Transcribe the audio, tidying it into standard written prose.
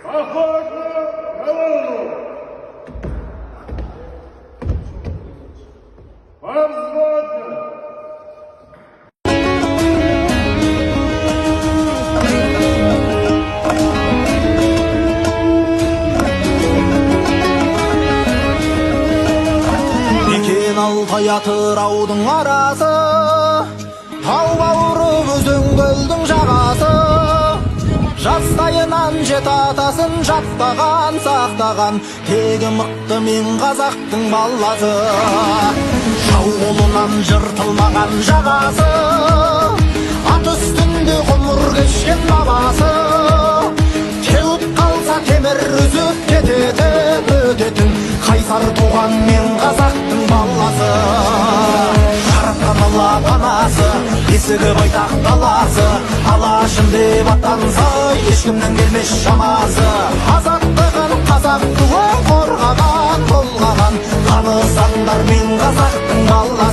Поход на колонну! По взводным! Мекен Алтай, Атыраудың арасы, тау бауыры, өзен көлдің жағасы. Жастайынан жеті атасын жаттаған, сақтаған, тегі мықты мен қазақтың баласы. Жау қолынан жыртылмаған жағасы, ат үстінде ғұмыр кешкен бабасы. Теуіп қалса темір үзіп кететін, өтетін, қайсар туған мен қазақтың баласы. Жаратқан Алла панасы, есігі байтақ даласы, Алашым деп аттанса, ешкімнің келмес шамасы. Азаттығын, қазақ туын қорғаған, толғаған, танысаңдар мен қазақтың баласы.